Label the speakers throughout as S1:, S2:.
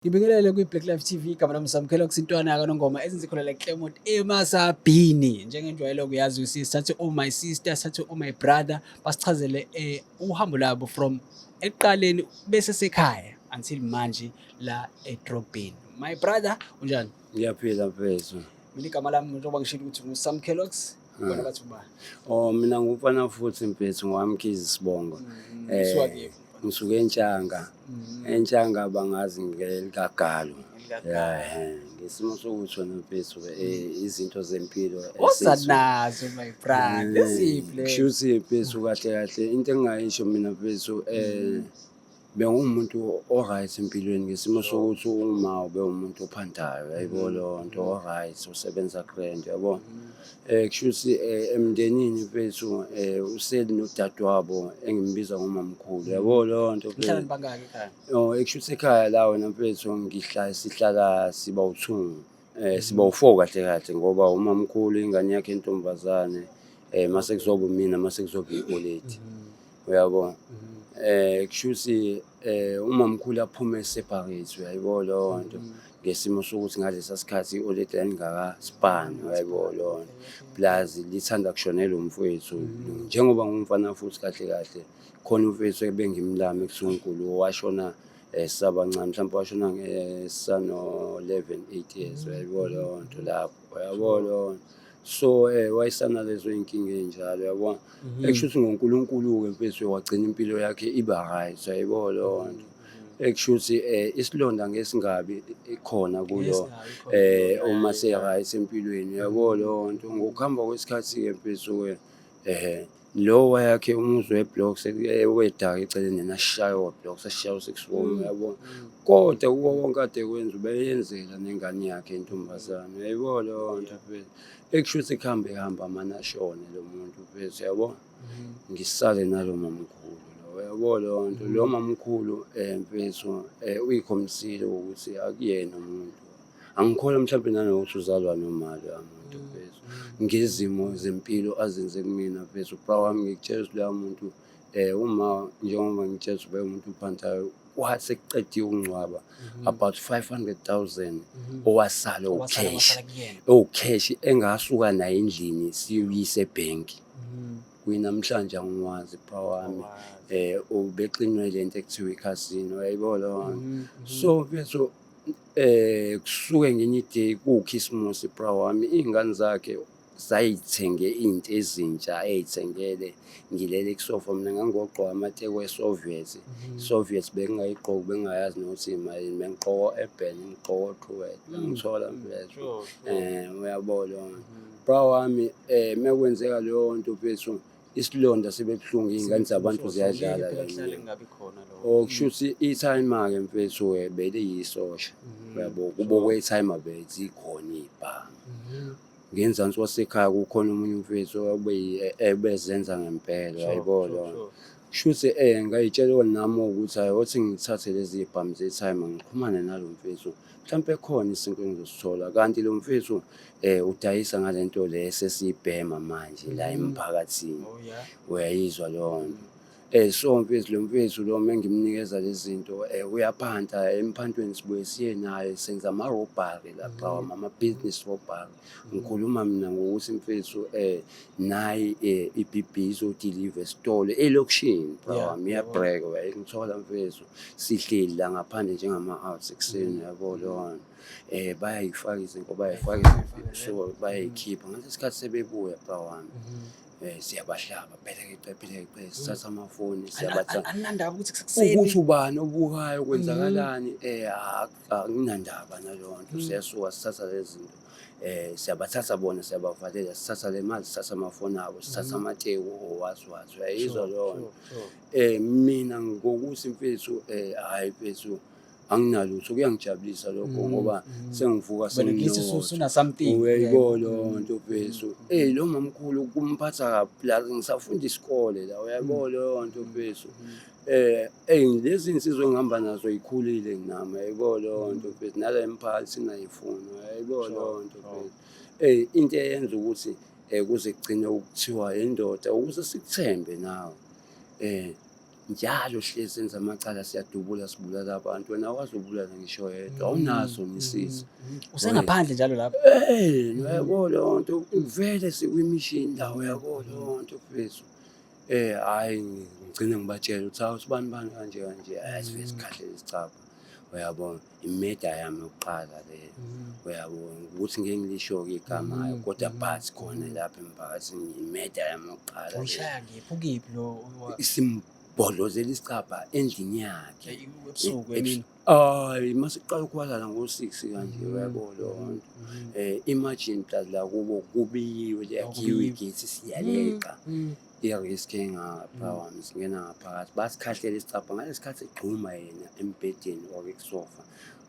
S1: Ngibingelele kwi-Black Life TV, igama lami Samkhelo Kusintwana kaNongoma ezinze khona la Claremont eMasabhini. Njengenjwayelo kuyazi ukuthi sithathe oh my sister, sithathe oh my brother basichazele uhambo labo from ekuqaleni bese sekhaya until manje la edrobheni. My brother, unjani?
S2: Ngiyaphila mfethu.
S1: Mina igama lami njengoba ngishilo ukuthi nguSam Kellogg's. Bona bathi uba.
S2: Oh, mina ngumfana futhi mfethu, ngowamkhizi Sibongo.
S1: Usuka kephi?
S2: Ngisuke eNtshanga. ENtshanga bangazi ngelikagalo.
S1: Ngelikagalo.
S2: Yeah, ngesimo sokuthi wena mfethu izinto zempilo
S1: Oza nazo my brother. Iziphi le?
S2: Kushuthi mfethu, kahle kahle into engingayisho mina mfethu, bengumuntu o-right empilweni ngesimo sokuthi uma ube umuntu ophandayo, yayibo leyo nto, o-right usebenza grand, yabo. Kushuthi emndenini mfethu, useli nodadewabo engimbiza ngomamkhulu, yabo leyo nto.
S1: Nihlala nibangaki ekhaya?
S2: Oh, ekushuthi ekhaya la wena mfethu ngihlala, sihlala siba u-2, siba u-4 kahle kahle, ngoba umamkhulu ingane yakhe intombazane, mase kuzoba mina, mase kuzoba i-oledi, uyabo. Kushuthi umamkhulu aphume separate, uyayibo leyo nto, ngesimo sokuthi ngalesa sikhathi i-oledi lalingakaspani, uyayibo leyo nto, plus lithanda kushonela umfowethu njengoba ngumfana futhi. Kahle kahle khona umfowethu ebengimlama ekuthiwa uNkulu, washona sisabancane, mhlawumbe washona sisano 11 8 years, uyayibo leyo nto lapho, uyabo leyo nto. So wayesanalezo iy'nkinga ey'njalo, uyabona. Ekusho ukuthi ngoNkulunkulu-ke mfethu wagcina impilo yakhe iba right, uyayibona leyo nto. Ekusho ukuthi isilonda ngesingabi khona kulo uma se-right empilweni, uyabo leyo nto. Ngokuhamba kwesikhathi-ke mfethu-ke, lo wayakhe umuzi we-blocks wedaka eceleni, yena ashaywa blocks, ashaywa 6 warm, uyabo. Kodwa kuko konke ade kwenza ubeyenzela nengane yakhe intombazane, uyayibona leyo nto mfethu. Ekusho ukuthi kuhambe kuhambe amane ashone lo muntu mfethu, yabo. Ngisale nalo mamkhulu lo, uyabo leyo nto. Lo mamkhulu mfethu uyikhombisile ukuthi akuyena umuntu. Angikholwa mhlawumbe nanokuthi uzalwa noma loya muntu mfethu. Ngezimo zempilo azenze kumina mfethu, bra wami, ngikutshela ukuthi loya muntu, uma njengoba ngitshela ukuthi ube umuntu ophantayo, kwathi sekuqediwe ukungcwaba about 500,000 owasala
S1: Owasala
S2: u-cash.
S1: Wasala kuyena.
S2: Owu-cash engasuka naye endlini siyuyise ebhenki. Kuyinamhlanje angiwazi, bra wami. Ubexinwe lento ekuthiwa ikhasino, uyayibona leyo nto. So mfethu, kusuke ngenye i-day kuwukhisimusi, bra wami, iy'ngane zakhe zayithenge iy'nto ezintsha ey'thengele. Ngilele kusofa mina, ngangogqoka amateki e-Soviet. Soviet bengingayigqoki, bengingayazi nokuthi imalini. Bengigqoka o-Urban, ngigqoka o-Truworths, ngithola mfethu. Uyabo leyo nto. Bra wami, mekwenzeka leyo nto mfethu, isilonda sibe buhlungu, iy'ngane zabantu ziyadlala
S1: Phela
S2: la
S1: kuhlale
S2: emnyango.
S1: kungabi khona lokho.
S2: Oh, kusho ukuthi i-timer-ke mfethu beliyisosha, uyabo, kubo kwe-timer bezikhona iy'bhamu. Ngenzansi kwasekhaya kukhona omunye umfethu ebezenza ngempela, uyayibona leyo nto. Kusho ukuthi ngayitshela nami ukuthi hhayi, othi ngithathe lezi y'bhamu ze-timer ngixhumane nalo mfethu, mhlampe khona isinto engizosithola. Kanti lo mfethu udayisa ngale nto le esesiyibhema manje la emphakathini. Uyayizwa leyo nto. So mfethu, lo mfethu lo mengimnikeza lezi zinto, uyaphanta emphantweni, sibuye siye naye senza ama-robbery lapha, ama-business robbery. Ngikhuluma mina ngokuthi mfethu, nayi i-BB izodiliva esitolo elokishini, bra wami, iyabhreka, uyayingithola mfethu. Sihleli la ngaphandle njengama-out ekuseni, yabo leyo nto. Bayayifaka izinto, bayayifaka izinto, so bayayikhipha. Ngalesi sikhathi sebebuya, bra wami, siyabahlaba phelekeqe phelekeqe, sithatha amafoni, siyabathatha.
S1: Aninandaba ukuthi kusekuseni?
S2: Ukuthi ubani obukayo, kwenzakalani, akunandaba naleyo nto. Siyasuka sithatha lezi zinto, siyabathatha bona, siyabavalela, sithatha le mali, sithatha amafoni abo, sithatha amateku owaziwazi, uyayizwa leyo nto. Mina ngokuthi mfethu, hhayi mfethu, anginalutho, kuyangijabulisa lokho ngoba sengivuka
S1: Wena at least usuna something.
S2: Uyayibona leyo nto mfethu. Lo mamkhulu kumphatha kabi, plus ngisafunda isikole la, uyayibona leyo nto mfethu. Lezi nsizwa engihamba nazo yikhulile nami, uyayibona leyo nto mfethu, nale mphakathi singayifuni, uyayibona leyo nto mfethu. Into eyenza ukuthi kuze kugcine ukuthiwa indoda ukuze sikuthembe nawe. Njalo hlezi senza amacala, siyadubula, sibulala abantu. Wena awazi ubulala ngisho yedwa, awunaso nesisa.
S1: Usengaphandle njalo lapho.
S2: Eh, uyabo leyo nto, vele sikwimishini la, uyabo leyo nto mfethu. Hhayi, ngigcine ngibatshela ukuthi hawu, sibani bani kanje kanje, hhayi, sifike sikhahlele isicabha. Uyabona, i-murder yami yokuqala leyo. Uyabona ukuthi ngeke ngilisho-ke igama kodwa but khona lapha emphakathini i-murder yami yokuqala leyo.
S1: Uyishaya ngephi, ukephi lo?
S2: Simbhodlozela isicabha endlini yakhe.
S1: Ebusuku, emini?
S2: Hayi, masiqala ukuhwalala ngo-6 kanje, uyabo leyo nto. Imagine plus la kubo kubiyiwe, liyakhiwa igethi, siyaleqa. I-risk engapha wami, singena ngaphakathi, basikhahlela isicabha ngalesi khathi egxuma yena embhedeni or ekusofa,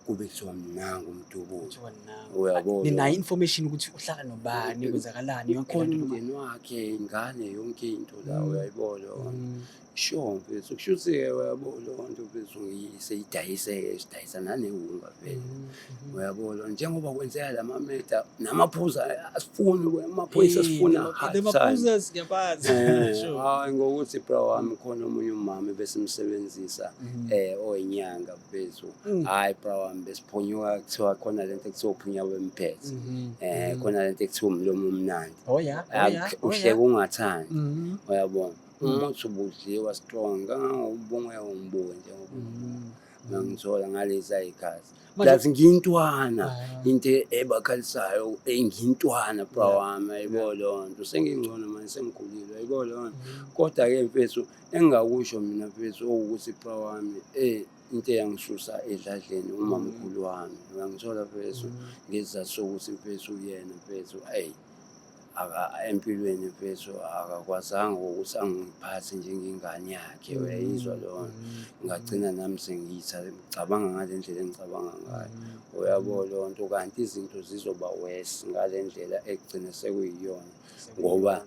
S2: kube kuthiwa mnangu umdubulo.
S1: Kuthiwa nangu.
S2: Uyabo.
S1: Ninayo information ukuthi uhlala nobani, kwenzakalani yonke
S2: Khona
S1: lento?
S2: Umndeni wakhe, ingane, yonke into la, uyayibona leyo nto. Sure mfethu, kusho ukuthi-ke uyabo leyo nto mfethu, seyidayise-ke, sidayisa nanewunga vele. Uyabo lo, njengoba kwenzeka la ma-murder namaphuza asifuni, amaphoyisa asifuna hard time.
S1: Lamaphuza siyabazi.
S2: Hayi, ngokuthi bra wami khona omunye umama besimsebenzisa oyinyanga mfethu. Hayi bra wami, besiphunyuka, kuthiwa khona lento ekuthiwa uphunya wemphethe. Khona lento ekuthiwa umlomo omnandi.
S1: Oh yeah. Oh yeah. Oh
S2: Uhleka
S1: yeah.
S2: ungathandi. Uyabona. Umuthi ubudliwa strong kangangokuba ungeke ungibuke njengoba ngangithola ngalezi ayikhathi. Plus ngiyintwana, into ebakhalisayo, ngiyintwana bra wami, ayibo leyo nto. Sengingcono manje, sengikhulile, ayibo leyo nto. Kodwa-ke mfethu, engingakusho mina mfethu owukuthi bra wami, into eyangisusa edladleni umamkhulu wami. Uyangithola mfethu, ngesizathu sokuthi mfethu uyena mfethu, eyi empilweni mfethu akakwazanga ukuthi angiphathe njengengane yakhe, uyayizwa leyo nto. Ngagcina nami sengicabanga ngale ndlela engicabanga ngayo, uyabo leyo nto. Kanti izinto zizoba worse ngale ndlela ekugcina sekuyiyona, ngoba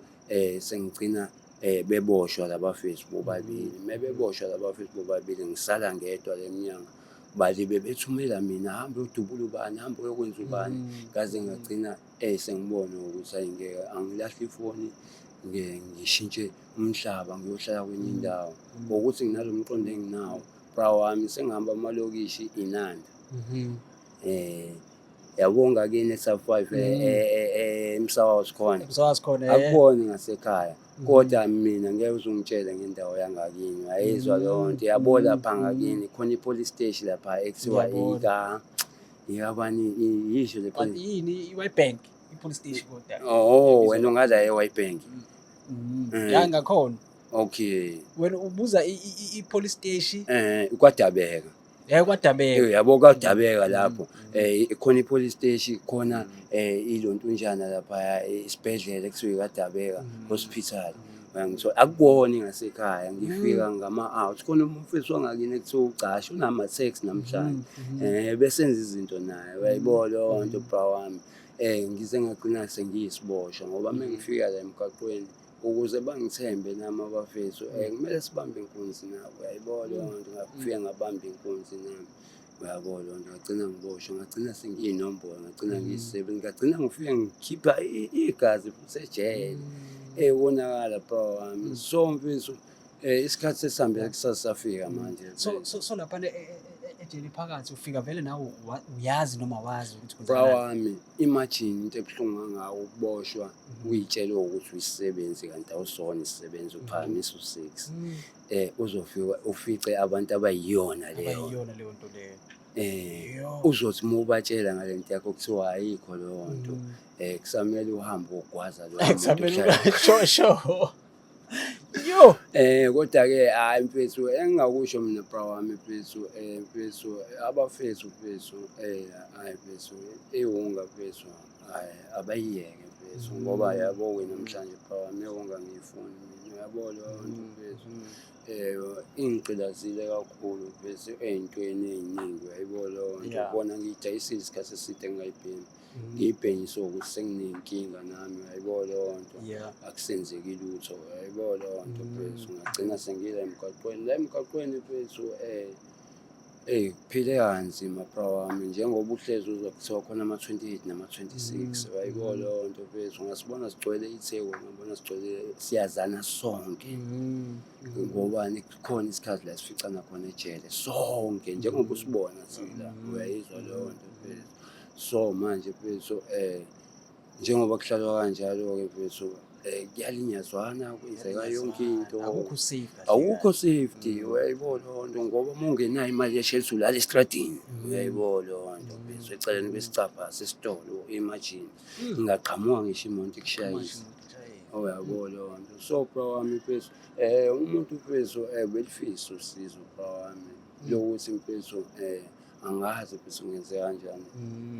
S2: sengigcina beboshwa labafethu bobabili. Mebeboshwa labafethu bobabili, ngisala ngedwa le mnyango. Bali bebethumela mina, hamba uyodubula ubani, hamba uyokwenza ubani, ngaze ngagcina sengibona ukuthi hayi ngeke, angilahle ifoni, ngishintshe umhlaba, ngiyohlala kwenye indawo. Ngokuthi nginalo mqondo enginawo bra wami, sengihamba amalokishi iNanda. Yabo ngakini e-sub 5 eMsawazi khona.
S1: Msawazi khona.
S2: Akuboni ngasekhaya. Kodwa mina ngeke uzungitshele ngendawo yangakini. Ayizwa leyo nto. Yabo lapha ngakini khona i-police station lapha ekuthiwa
S1: Ngiyabona.
S2: ikabani yisho le
S1: But
S2: police.
S1: yini i-Witbank, i-police station kodwa?
S2: Oh, wena ungala e-Witbank.
S1: Ya, ngakhona.
S2: Okay.
S1: Wena ubuza i-police station?
S2: KwaDabeka.
S1: KwaDabeka.
S2: Yabo kwaDabeka lapho. Khona i-police station, khona ilontunjana lapha, isibhedlela ekuthiwa iKwaDabeka Hospital. Uyangithola, akuboni ngasekhaya, ngifika ngama out. Khona umfethu wangakini ekuthiwa uGcasha, unama taxi namhlanje. Besenza izinto naye, uyayibona leyo nto bra wami. Ngize ngagcina sengiyisiboshwa ngoba mengifika la emgwaqweni, ukuze bangithembe nami abafethu, kumele sibambe inkunzi nabo, uyayibona leyo nto. Ngafika ngabamba inkunzi nami, uyabo leyo nto, ngagcina ngiboshwa, ngagcina sengiyinombolo, ngagcina ngiyisebenzi, ngagcina ngifike ngikhipha igazi futhi ejele. Konakala bra wami. So mfethu, isikhathi sesihambe, kusasafika manje.
S1: So lapha ejele phakathi ufika vele nawe uyazi noma wazi ukuthi
S2: Bra
S1: kwenzakalani?
S2: wami, imagine into ebuhlungu kangaka, ukuboshwa uyitshele ukuthi uyisisebenzi kanti awusona isisebenzi, uphakamisa u-6. Uzofika ufice abantu abayiyona leyo.
S1: Abayiyona leyo nto leyo. Yo.
S2: Uzothi uma ubatshela ngale nto yakho, kuthiwa ayikho leyo nto. Kusamele uhambe ugwaza loyo muntu.
S1: Kusamele sure sure. Yo.
S2: Kodwa ke hayi mfethu, engingakusho mina bra wami mfethu, mfethu, abafethu mfethu, hayi mfethu, iwunga mfethu, hayi abayiyeke mfethu, ngoba yabo ke namhlanje bra wami, iwunga ngiyifuni mina, uyabo leyo nto mfethu. Ingigqilazile kakhulu mfethu ey'ntweni ey'ningi, uyayibona leyo nto. Ubona ngiyidayisile isikhathi eside ngingayibhemi. Ngiyibhenyiswe ukuthi senginey'nkinga nami, uyayibona leyo nto. Akusenzeki lutho, uyayibona leyo nto mfethu. Ngagcina sengila emgwaqweni. La emgwaqweni mfethu, Eyi, kuphile kanzima bra wami, njengoba uhlezi uzwa kuthiwa khona ama-28 nama-26, uyayibona leyo nto mfethu. Ungasibona sigcwele iTheku, ungabona sigcwele, siyazana sonke. Ngobani? Kukhona isikhathi la sificana khona ejele sonke, njengoba usibona sila, uyayizwa leyo nto mfethu. So manje mfethu, njengoba kuhlalwa kanjalo-ke mfethu, kuyalinyazwana, kwenzeka yonke into.
S1: Akukho safe kahle.
S2: Awukho safety, uyayibona leyo nto, ngoba uma ungenayo imali yeshelter ulala estradini, uyayibona leyo nto mfethu, eceleni kwesicabha sesitolo. Imagine ingaqhamuka ngisho imoto ikushayise, uyabo leyo nto. So bra wami mfethu, umuntu mfethu, belifisa usizo bra wami lokuthi mfethu, angazi mfethu ngenze kanjani,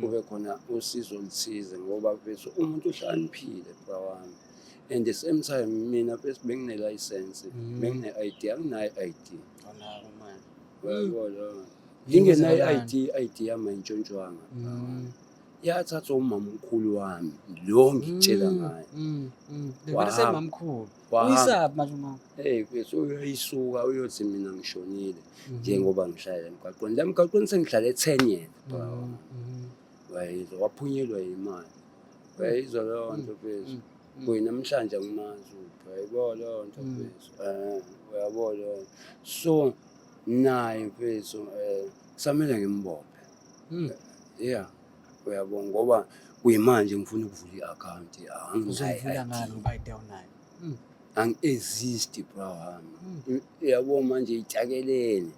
S2: kube khona usizo oluthize, ngoba mfethu umuntu uhlakaniphile bra wami. And the same time mina mfethu bengine-license, bengine-ID, anginayo i-ID.
S1: Awunako manje.
S2: Uyayibona leyo nto?
S1: Yini?
S2: Ngingenayo
S1: Kwenzakalani?
S2: i-ID, i-ID yami ayintshontshwanga, yathathwa umamkhulu wami lo ngikutshela ngayo.
S1: Vele
S2: Wahamba.
S1: semamkhulu.
S2: Wahamba.
S1: Uyisaphi manje umama?
S2: Hey mfethu, uyayisuka uyothi mina ngishonile, njengoba ngihlala emgwaqweni. La emgwaqweni sengihlale 10 years bra wami. Uyayizwa, waphunyelwa yimali, uyayizwa leyo nto mfethu. Kuyi namhlanje angimazi uphi, uyayibona leyo nto mfethu, uyabo leyo nto. So naye mfethu, kusamele ngimbophe. Yeah, uyabo, ngoba kuyimanje ngifuna ukuvula i-akhawunti, anginayo.
S1: Uzoyivula
S2: i-ID.
S1: ngani ngoba i-ID awunayo?
S2: Angi-exist bra wami, uyabo. Manje itakelene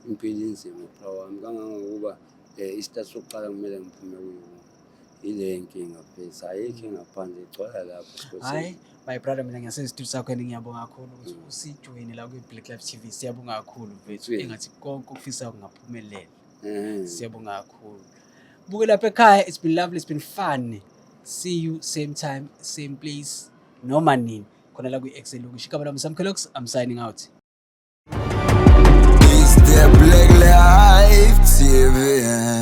S2: impilo, inzima bra wami, kangangokuba isithathu sokuqala kumele ngiphume kuyo ile nkinga mfethu. Ayikho engaphandle, igcwala lapho esikhosini.
S1: Hayi my brother, mina ngiyasezitudio sakho and ngiyabonga kakhulu ukuthi usijoyine la kwi-Black Life TV. Siyabonga kakhulu mfethu. Engathi konke okufisayo kungaphumelela. Siyabonga kakhulu. Buke lapha ekhaya, it's been lovely, it's been fun. See you same time, same place, noma nini, khona la kwi-Excel Lokishi. Igama lami Samkelox, I'm signing out.
S3: It's the Black Life TV.